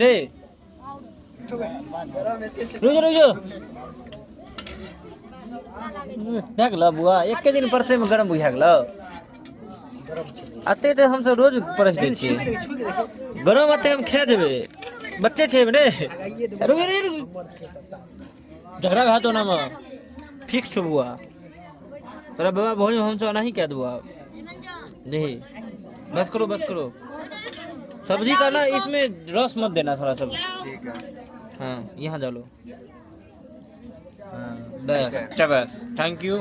रे रुक जो, रुक जो। भए गेलौ बुआ, एके दिन परसैमे गरम बुझा गेलौ। अते तऽ हमसब रोज परसि दै छियै गरम, अते हम खा जेबै। बच्चे छै रे। रुक रुक रुक, झगड़ा भए जेतौ ओनामे। ठीक छौ बुआ, तोरा बाबा भोज हमसब एनाही कए देबौ आब। नहीं, बस करो, बस करो। सब्जी का ना इसमें रस मत देना थोड़ा सा। ठीक है। हाँ, यहाँ डालो। हाँ, बस, अच्छा, बस, thank you.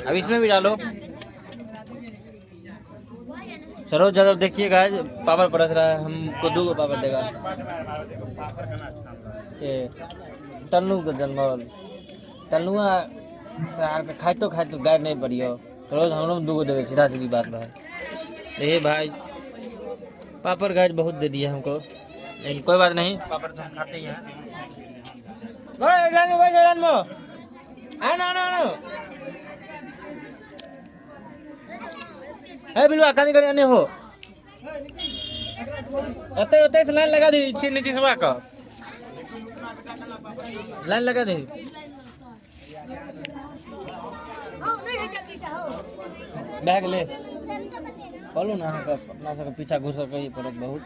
अब इसमें भी डालो। सरोज यादव, देखिए गाइस, पापड़ परस रहा है। हमको दो पापड़ देगा। ए टल्लू के जन्मल टल्लुआ सार के खाइतो खाइतो गाय नहीं पड़ियो। रोज हमरो दूगो देवे, सीधा सीधी बात भाई। देखिए भाई, पापड़ गाइस बहुत दे दिया हमको, लेकिन कोई बात नहीं, पापड़ तो हम खाते ही हैं। ओए, लाइन में बैठ, लाइन में आना, आना, आना। ए बिलुआ, कनी कनी अने हो। ओते ओते से लाइन लगा दी छी। नीतीशवा का लाइन लगा दी। भए गेलै। कहलहुँ ने अहाँके, अपना सबके पीछा घुसऽ के पड़त बहुत।